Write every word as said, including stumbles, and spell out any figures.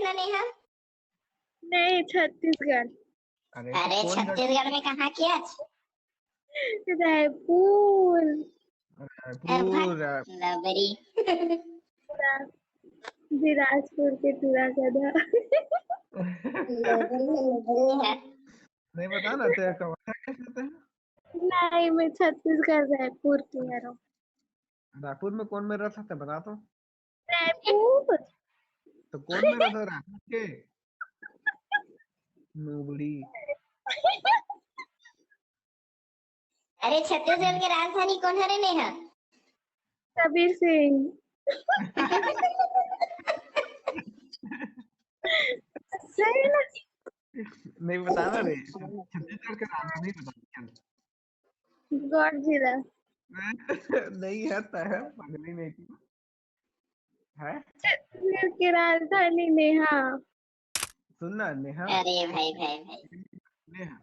ना नेहा? नहीं, छत्तीसगढ़। अरे अरे तो कौन जगह? छत्तीसगढ़ में कहाँ के आज? रायपुर। रायपुर। लबरी। बिलासपुर के टूरा गधा। लबरी है, लबरी है। नहीं बता ना, तेरे का वहाँ कैसे थे? नहीं, मैं छत्तीसगढ़ रायपुर की हूँ। रायपुर में कौन में रहता था, बता तो। रायपुर। तो कौन में रहता, रायपुर के? नूबड़ी। अरे छत्तीसगढ़ के राजधानी कौन हरे नेहा? कबीर सिंह। सही ना? नहीं बता ना रे, छत्तीसगढ़ के राजधानी बता। गढ़ जिला। नहीं है तो है, पगली नहीं थी। है? छत्तीसगढ़ की राजधानी नेहा। सुन ना नेहा, अरे भाई भाई भाई। नेहा,